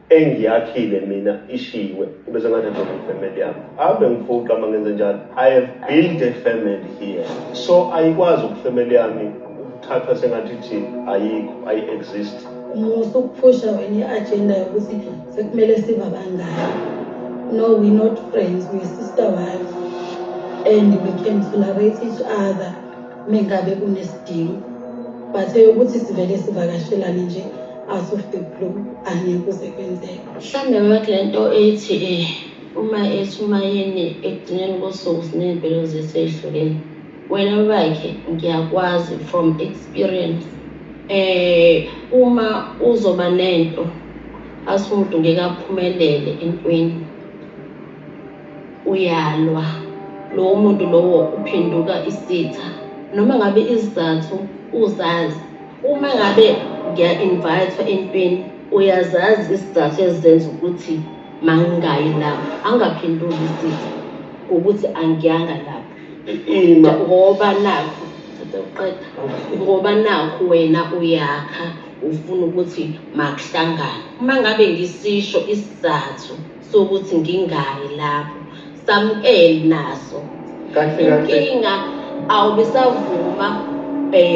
engiyakhile mina ishiwe kube sengathi nje ifamily yami. Ave ngifuqa uma ngenze njalo. I have built a family here, so ayikwazi ukufamily yami ukuthathwa sengathi thi ayikho, ayi-exist. Musa ukuphusha wena i-agenda yokuthi sekumele sibe abangani. No, we're not friends, we're sister wives and we can tolerate each other mengabe kunesidingo, but eyokuthi sivele sivakashelane nje out of the blue angeke kuze kwenzeke. Mhlawumbe bakhe le nto ethi uma ethi uMaYeni ekugcineni kosuku siney'mpilo zethu ey'hlukene. Wena bakhe ngiyakwazi from experience. Uma uzoba nento athi umuntu ngeke aphumelele entweni, uyalwa lowo muntu lowo, uphenduka isitha noma ngabe isizathu uzazi. Uma ngabe ngiya-invite entweni, uyazazi isizathu ezenza ukuthi mangingayi lapho, angaphenduli isitha ngokuthi angiyanga lapho. Ima. Ngoba nakho uqeda, ngoba nakho wena uyakha, ufuna ukuthi makuhlangane. Uma ngabe ngisisho isizathu sokuthi ngingayi lapho, samukele naso. Kahle kahle. Inkinga awubisavuma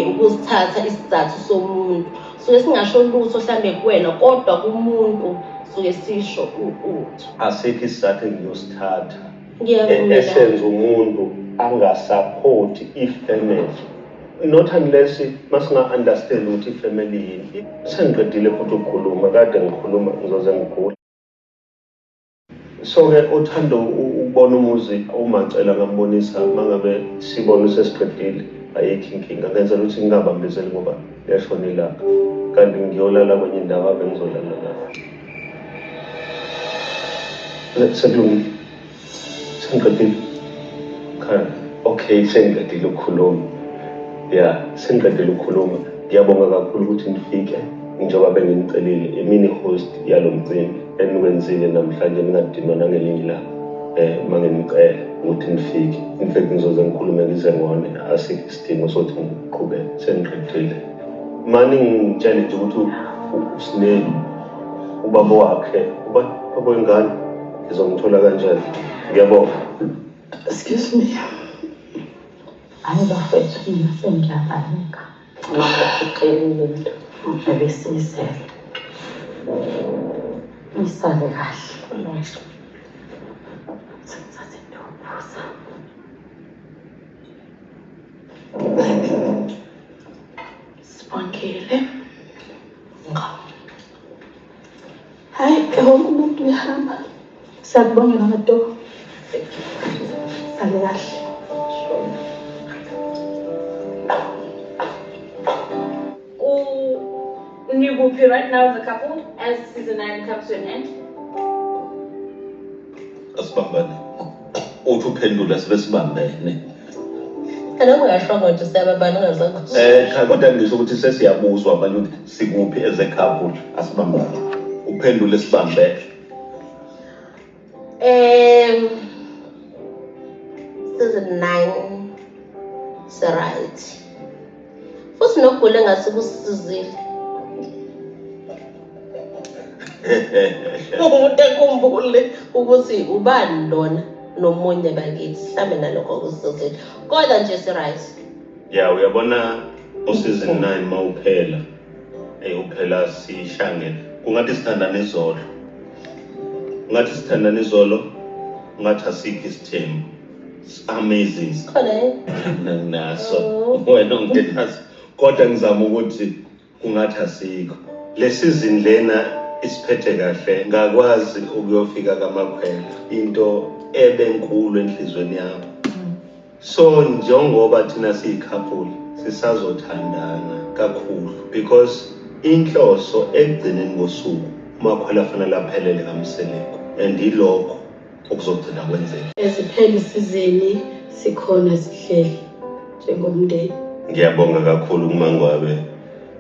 ukusithatha isizathu somuntu. Suke singasho lutho mhlambe kuwena, kodwa kumuntu suke sisho utho. Asikho isizathu engiyosithatha Ngiyavumelana. esenza umuntu angasaphothi ifamily, not unless masinga-understand ukuthi ifamily yini. Sengiqedile futhi ukukhuluma, kade ngikhuluma ngizoze ngigule. So-ke uthando ukubona umuzi umacela ngambonisa, mangabe sibona sesiqedile ayikho inkinga, ngenzela ukuthi ngingabambezeli ngoba liyashona ilanga, kanti ngiyolala kwenye indawo ave ngizolala lapho. Sekulungile, sengiqedile khaya. Okay, sengiqedile ukukhuluma. Ya, sengiqedile ukukhuluma. Ngiyabonga kakhulu ukuthi nifike njengoba benginicelile imini host yalo mcimbi eniwenzile namhlanje, ningadinwa nangelinye ilanga uma nginicela ukuthi nifike. In fact ngizoze ngikhulume ngize ngone, asikho isidingo sokuthi ngiqhubeke, sengiqedile. Mani ngitshele nje ukuthi uSine ubaba wakhe, uba baba wengane ngizomthola kanjani? Ngiyabonga. Excuse me. Hayi bafethu, mina sengiyabaleka. Mama ucelile into ebesiyizele. Nisale kahle. Sengithathe into yokuphuza. Sibongile. Hayi ke, wonke umuntu uyahamba. Siyakubongela Mato. Sale kahle. Nikuphi right now as a couple as season 9 comes to an end? Asibambane, uthi uphendula sibe sibambene. Kaloku ungashongo nje siyabambana ungazange. Cha, kodwa ngisho ukuthi sesiyabuzwa manje ukuthi sikuphi as a couple. Asibambane, uphendule sibambene. Season 9 se-right. Futhi nokugula engathi kusisizile. Umuntu ekhumbule ukuthi ubani lona nomunye bakithi, mhlambe nalokho kusisizile. Kodwa nje si-right. Ya, uyabona useason 9 mawuphela, uphela sishangene, kungathi sithandana izolo, ngathi sithandana izolo, ngathi asikho isithembu. It's amazing. Khona eh? Mina nginaso, wena ungenaso, kodwa ngizama ukuthi kungathi asikho. Le season lena isiphethe kahle, ngakwazi ukuyofika kaMakhwela, into ebenkulu enhlizweni yami. So njengoba thina siyi-couple sisazothandana kakhulu, because inhloso ekugcineni kosuku uMakhwela fanele aphelele kaMseleku, and ilokho okuzogcina kwenzeka. Eziphela isizini sikhona sihleli njengomndeni. Ngiyabonga kakhulu kuMangwabe.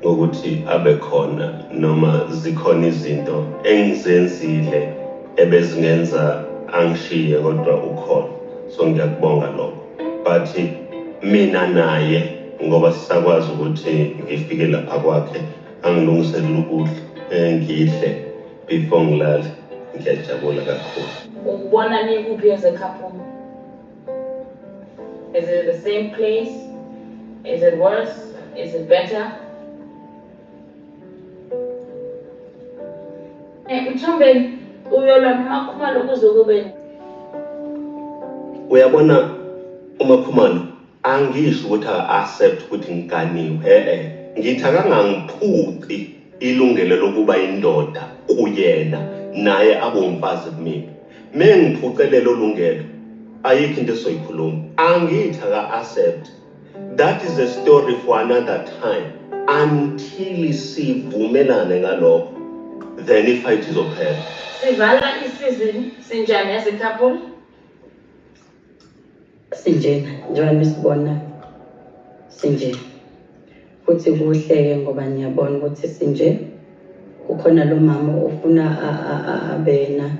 ngokuthi abe khona noma zikhona izinto engizenzile ebezingenza angishiye kodwa ukhona so ngiyakubonga lokho but mina naye ngoba sisakwazi ukuthi ngifike lapha kwakhe angilungiselele ukudla ngidle before ngilale ngiyajabula kakhulu. Ukubona nikuphi as a couple? Is it the same place? Is it worse? Is it better? Mthombeni uyolwa noMakhumalo kuze kube Uyabona uMakhumalo angisho ukuthi aka-accept ukuthi ngiganiwe e-e ngithi akangangiphuci ilungelo lokuba indoda kuyena naye abe umfazi kumina mengiphuce lelo lungelo ayikho into esoyikhuluma angithi aka-accept that is a story for another time until sivumelane ngalokho then ifight izophela. Sivala isizini sinjani as a couple? Sinjena njengoba nisibona sinje futhi kuhle-ke ngoba niyabona ukuthi sinje kukhona lo mama ofuna abena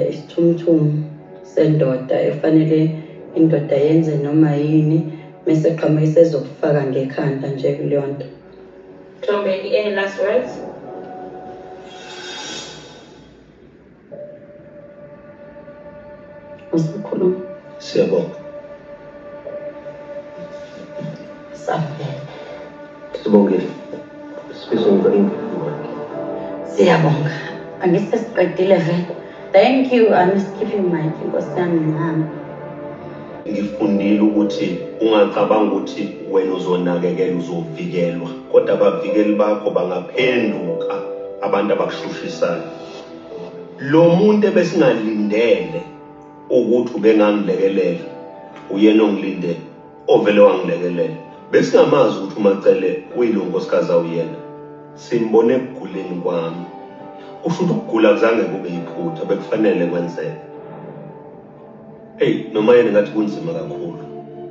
isithumthumu sendoda efanele indoda yenze noma yini mese qhamuka isezokufaka ngekhanda nje kuleyo nto. Ntombeni, any last words? Usukhuluma. Siyabonga. Samukele. Sibongile. Sifiso ngicela ungiphe. Siyabonga. Angithi sesiqedile vele. Thank you. Anisikhiphe mic inkosi yami nami. Ngifundile ukuthi ungacabanga ukuthi wena uzonakekela uzovikelwa kodwa abavikeli bakho bangaphenduka abantu abakushushisayo. Lo muntu ebesingalindele ukuthi ubengangilekelela uyena ongilindele ovele wangilekelela. Besingamazi ukuthi uMacele uyilo nkosikazi awuyena. Simbone ekuguleni kwami. Kusho ukuthi ukugula kuzange kube yiphutha bekufanele kwenzeke. Hey noma yena ngathi kunzima kakhulu.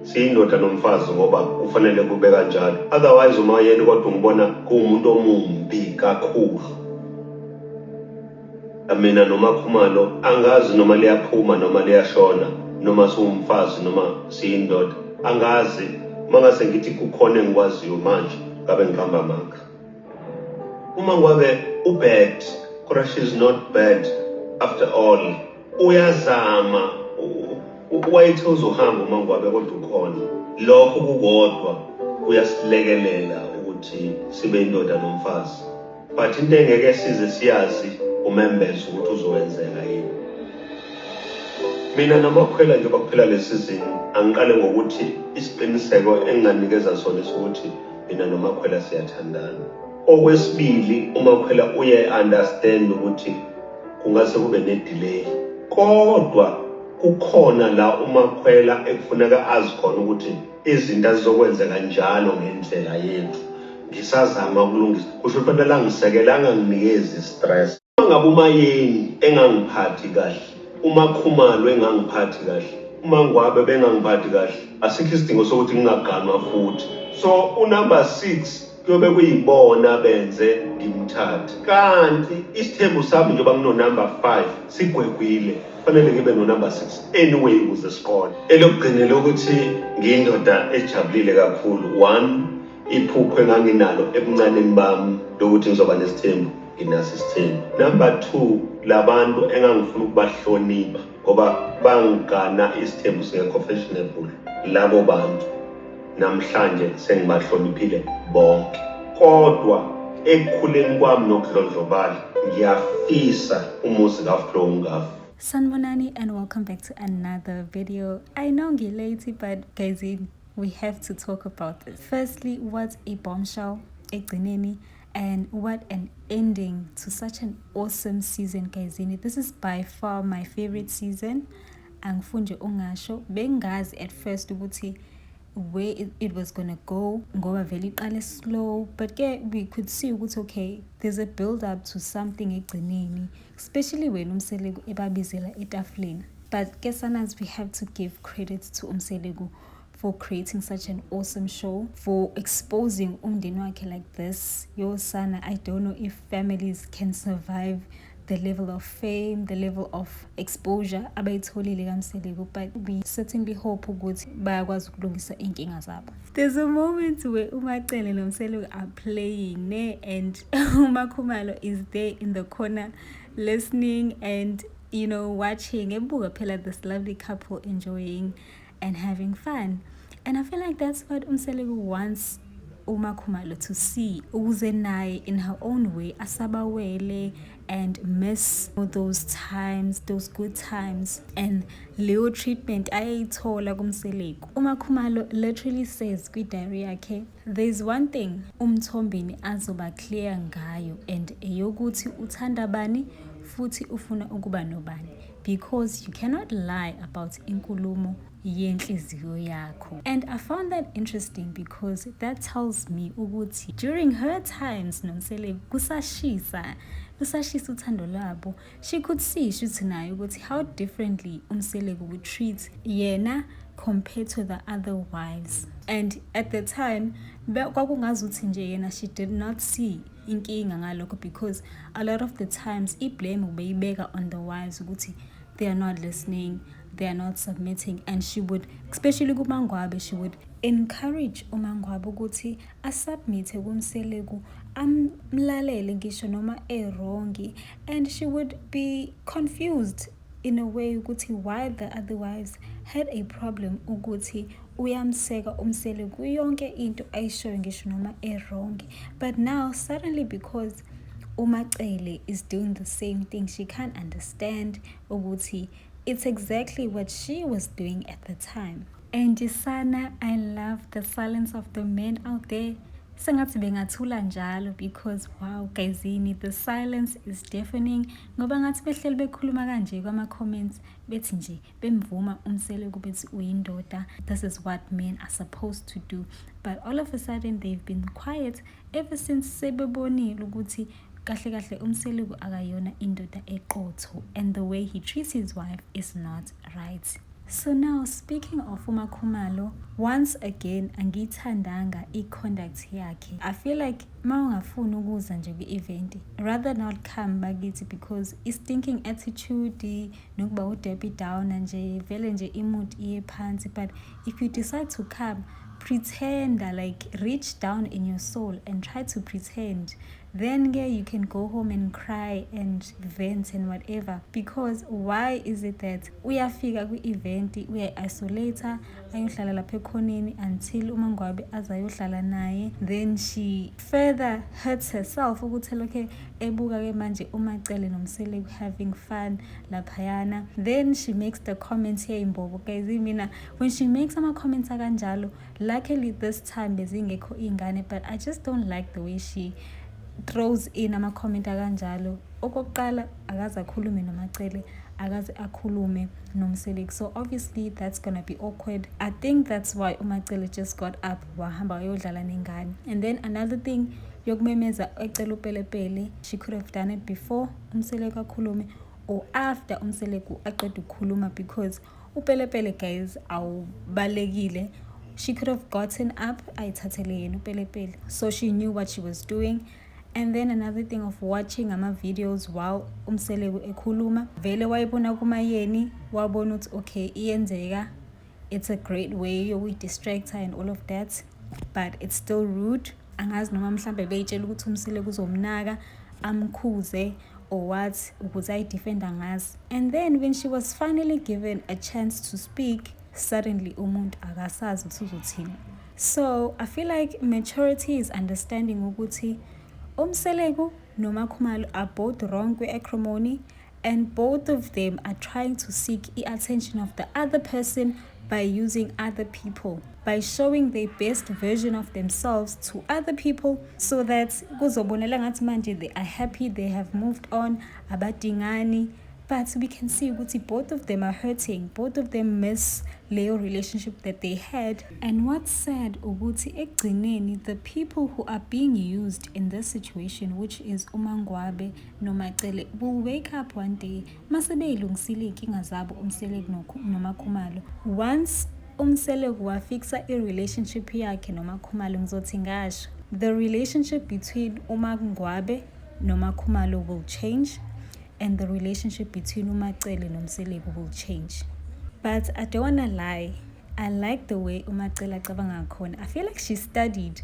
Siyindoda nomfazi ngoba kufanele kube kanjalo. Otherwise uma yena kodwa ungibona kuwumuntu omumbi kakhulu. Mina noMakhumalo angazi noma liyaphuma noma liyashona noma siwumfazi noma siyindoda angazi mangase ngithi kukhona engikwaziyo manje ngabe ngiqamba amanga. Uma ngwabe ubad kodwa she's not bad after all uyazama wayethe uzohamba uma ngwabe kodwa ukhona lokho kukodwa kuyasilekelela ukuthi sibe indoda nomfazi but into engeke size siyazi umembezo ukuthi uzowenzeka yini. Mina namakhwela njengoba kuphela le season angiqale ngokuthi isiqiniseko enginganikeza sona sokuthi mina noMakhwela siyathandana. Okwesibili uMakhwela uye understand ukuthi kungase kube ne-delay kodwa kukhona la uMakhwela ekufuneka azi khona ukuthi izinto azizokwenzeka njalo ngendlela yethu. Ngisazama ukulungisa kusho ukuthi fanele angisekele anganginikezi stress. Uma ngabe uMayeni engangiphathi kahle, uMakhumalo engangiphathi kahle, uMangwabe bengangiphathi kahle, asikho isidingo sokuthi ngingaganwa futhi. So unumber 6 kuyobe kuyibona benze ngimthathe. Kanti isithembu sami njengoba nginonumber 5 sigwegwile, kufanele ngibe nonumber 6 anyway ukuze siqonde. Elokugcina lokuthi ngiyindoda ejabulile kakhulu. One, iphupho enganginalo ebuncaneni bami lokuthi ngizoba nesithembu nginaso isithembu. Number 2, labantu engangifuna ukubahlonipha ngoba bangigana isithembu singekho fashionable. Labo bantu namhlanje sengibahloniphile bonke. Kodwa ekukhuleni kwami nokudlondlobala ngiyafisa umuzi kaFlo ungafi. Sanibonani and welcome back to another video. I know ngilate but guys we have to talk about this. Firstly, what a bombshell ekugcineni and what an ending to such an awesome season guys. This is by far my favorite season. Angifuni nje ungasho bengazi at first ukuthi where it was gonna go ngoba vele iqale slow, but ke we could see ukuthi okay there's a build up to something ekugcineni, especially when uMseleku ebabizela etafuleni. But ke sanas we have to give credit to uMseleku for creating such an awesome show, for exposing umndeni wakhe like this. Yo sana, I don't know if families can survive the level of fame, the level of exposure abayitholile kaMseleku, but we certainly hope ukuthi bayakwazi ukulungisa iy'nkinga zabo. There's a moment where uMacele noMseleku are playing ne, and uMakhumalo is there in the corner listening and watching ebuka phela this lovely couple enjoying and having fun. And I feel like that's what uMseleku wants uMakhumalo to see, ukuze naye in her own way asabawele and miss those times, those good times, and leyo treatment ayeyithola kuMseleku. UMakhumalo literally says kwi-diary yakhe, there's one thing uMthombeni azoba clear ngayo, and eyokuthi uthanda bani futhi ufuna ukuba nobani, because you cannot lie about inkulumo yenhliziyo yakho. And I found that interesting because that tells me ukuthi during her times noMseleku kusashisa, kusashisa uthando lwabo, she could see shuthi naye ukuthi how differently uMseleku would treat yena compared to the other wives. And at the time kwakungazuthi nje yena she did not see inkinga ngalokho, because a lot of the times i-blame ubeyibeka on the wives ukuthi they are not listening, they are not submitting. And she would, especially kuMangwabe, she would encourage uMangwabe ukuthi asubmithe kuMseleku, amlalele ngisho noma e-wrong. And she would be confused in a way ukuthi why the other wives had a problem ukuthi uyamseka uMseleku yonke into ayishoyo ngisho noma e-wrong. But now suddenly, because uMacele is doing the same thing, she can't understand ukuthi it's exactly what she was doing at the time. And sana, I love the silence of the men out there. Sengathi bengathula njalo, because wow guyzini, the silence is deafening, ngoba ngathi behleli bekhuluma kanje kwama-comments, bethi nje bemvuma uMseleku, bethi uyindoda, this is what men are supposed to do. But all of a sudden they've been quiet ever since sebebonile ukuthi kahle kahle uMseleku akayona indoda eqotho, and the way he treats his wife is not right. So now, speaking of uMakhumalo, once again angiyithandanga i-conduct yakhe. I feel like ma ungafuni ukuza nje kwi-event, rather not come bakithi, because i-stinking attitude nokuba u-Debbie Downer nje, vele nje i-mood iye phansi. But if you decide to come, pretend, like reach down in your soul and try to pretend. Then yeah, you can go home and cry and vent and whatever. Because why is it that uyafika kwi-event, uyayi-isolate, ayohlala lapha ekhoneni until uMangwabe aze ayohlala naye? Then she further hurts herself ukuthi lokhe ebuka-ke manje uMacele noMseleku having fun laphayana. Then she makes the comments here, imbobo guys. Mina, when she makes ama-comments akanjalo, luckily this time bezingekho iy'ngane, but I just don't like the way she throws in ama-comment akanjalo. Okokuqala, akaze akhulume noMacele, akaze akhulume noMseleku, so obviously that's gonna be awkward. I think that's why uMacele just got up, wahamba wayodlala nengane. And then another thing, yokumemeza ecela upelepele, she could have done it before uMseleku akhulume or after uMseleku aqeda ukukhuluma, because upelepele guys awubalekile. She could have gotten up, ayithathele yena upelepele. So she knew what she was doing. And then another thing of watching ama-videos while uMseleku ekhuluma, vele wayibona kuMayeni, wabona ukuthi okay, iyenzeka, it's a great way yokuyi-distracta and all of that, but it's still rude. Angazi noma mhlambe beyitshela ukuthi uMseleku uzomnaka, amkhuze or what, ukuze ayidefenda ngazi. And then when she was finally given a chance to speak, suddenly umuntu akasazi ukuthi uzothini. So I feel like maturity is understanding ukuthi uMseleku noMakhumalo are both wrong kwi-acrimony, and both of them are trying to seek the attention of the other person by using other people, by showing their best version of themselves to other people, so that kuzobonela ngathi manje they are happy, they have moved on, abadingani. But we can see ukuthi both of them are hurting, both of them miss leyo relationship that they had. And what's sad ukuthi ekugcineni the people who are being used in this situation, which is uMangwabe noMacele, will wake up one day mase beyilungisile iy'nkinga zabo uMseleku noMakhumalo. Once UMseleku wafixa i-relationship yakhe noMakhumalo. Ngizothi ngasho, the relationship between uMaNgwabe noMakhumalo will change and the relationship between uMacele noMseleku will change. But I don't wanna lie, I like the way uMacele acabanga ngakhona. I feel like she studied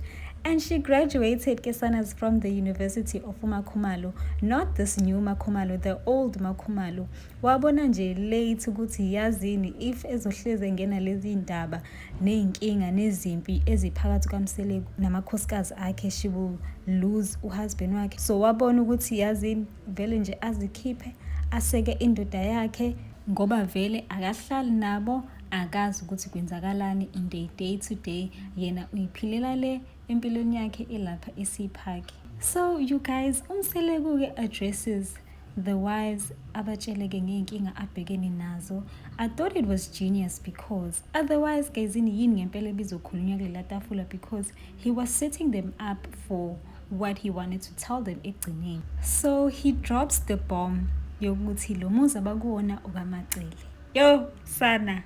and she graduated kesanas from the University of uMakhumalo, not this new Makhumalo, the old Makhumalo. Wabona nje late ukuthi yazini, if ezohleze engena lezi ndaba ney'nkinga nezimpi eziphakathi kwaMseleku namakhosikazi akhe, she will lose uhusband wakhe. So wabona ukuthi yazini, vele nje azikhiphe, aseke indoda yakhe, ngoba vele akahlali nabo, akazi ukuthi kwenzakalani in the day to day. Yena uyiphilela le empilweni yakhe elapha eSea. So you guys, uMseleku-ke addresses the wives, abatsheleke ngey'nkinga abhekene nazo. I thought it was genius because otherwise, gayizini, yini ngempela ebizokhulunywa kulela tafula? Because he was setting them up for what he wanted to tell them ekugcineni. So he drops the bomb yokuthi lo muzi abakuwona okaMacele. Yo sana,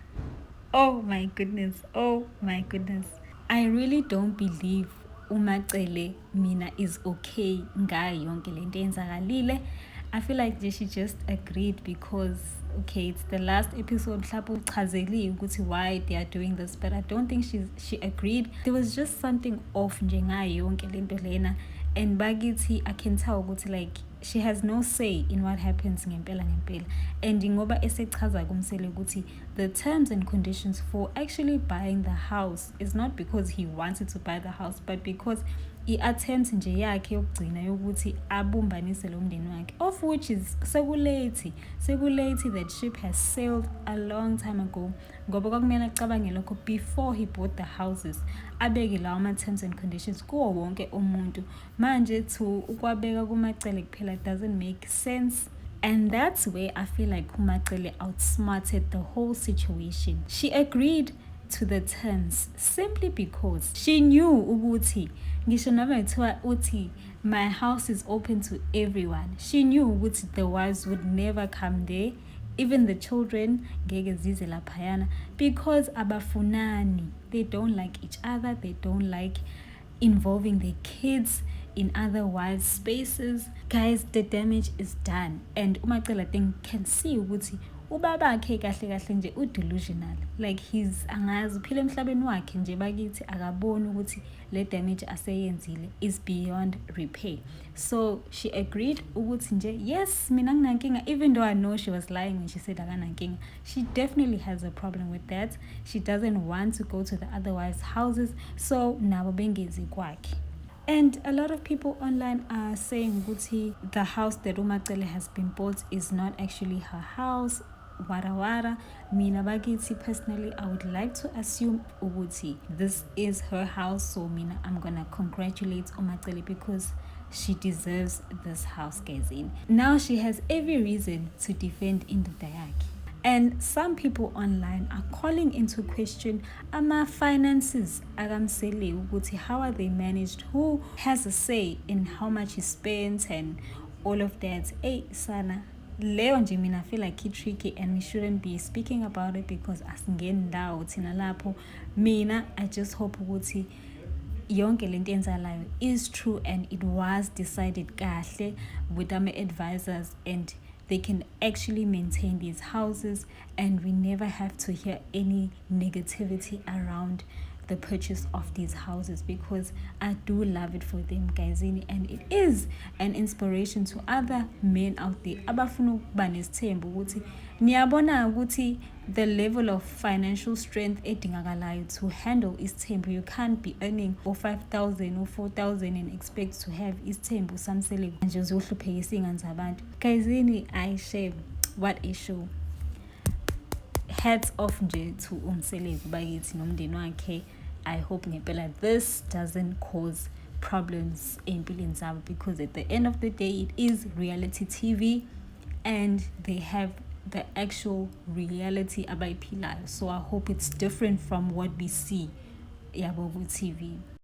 oh my goodness, oh my goodness. I really don't believe uMacele mina is okay ngayo yonke lento eyenzakalile. I feel like nje she just agreed because, okay, it's the last episode, mhlawumbe uchazeliwe ukuthi why they are doing this, but I don't think she agreed. There was just something off nje ngayo yonke lento lena. And bakithi, I can tell ukuthi like she has no say in what happens ngempela ngempela. And ngoba esechaza kuMsele ukuthi the terms and conditions for actually buying the house is not because he wanted to buy the house, but because i-attempt nje yakhe yokugcina yokuthi abumbanise lo mndeni wakhe, of which is sekulate, sekulate. That ship has sailed a long time ago, ngoba kwakumele acabange lokho before he bought the houses, abeke lawo ama-terms and conditions kuwo wonke umuntu. Manje to ukwabeka kuMacele kuphela doesn't make sense. And that's where I feel like uMacele outsmarted the whole situation. She agreed to the terms simply because she knew ukuthi ngisho noma kuthiwa uthi my house is open to everyone, she knew ukuthi the wives would never come there, even the children ngeke zize laphayana, because abafunani. They don't like each other. They don't like involving their kids in other wives' spaces. Guys, the damage is done, and uMacele, I think, can see ukuthi ubabakhe kahle kahle nje u-delusional, like he's, angazi, uphila emhlabeni wakhe nje bakithi, akaboni ukuthi le damage aseyenzile is beyond repair. So she agreed ukuthi nje, yes, mina nginankinga, even though I know she was lying when she said akanankinga. She definitely has a problem with that. She doesn't want to go to the other wives' houses, so nabo bengezi kwakhe. And a lot of people online are saying ukuthi the house that uMacele has been bought is not actually her house, wara wara. Mina bakithi, personally, I would like to assume ukuthi this is her house. So mina, I'm gonna congratulate uMacele because she deserves this house, guys. In now she has every reason to defend indoda yakhe. And some people online are calling into question ama-finances akaMseleku, ukuthi how are they managed, who has a say in how much he spends and all of that. Hey sana, leyo nje mina feel like i-tricky and we shouldn't be speaking about it because asingeni ndawo thina lapho. Mina, I just hope ukuthi yonke lento eyenzakalayo is true and it was decided kahle with ama-advisors and they can actually maintain these houses and we never have to hear any negativity around the purchase of these houses, because I do love it for them, guys, and it is an inspiration to other men out there abafuna ukuba nesithembu, ukuthi niyabona ukuthi the level of financial strength edingakalayo to handle isithembu. You can't be earning o-5000 or 4000 and expect to have isithembu saMseleku nje, uzohluphekisa iy'ngane zabantu, guyzini. I shame, what a show. Hats off nje to uMseleku bakithi nomndeni wakhe. I hope ngempela this doesn't cause problems ey'mpilweni zabo, because at the end of the day it is reality TV and they have the actual reality abayiphilayo. So I hope it's different from what we see, yabo, ku-TV.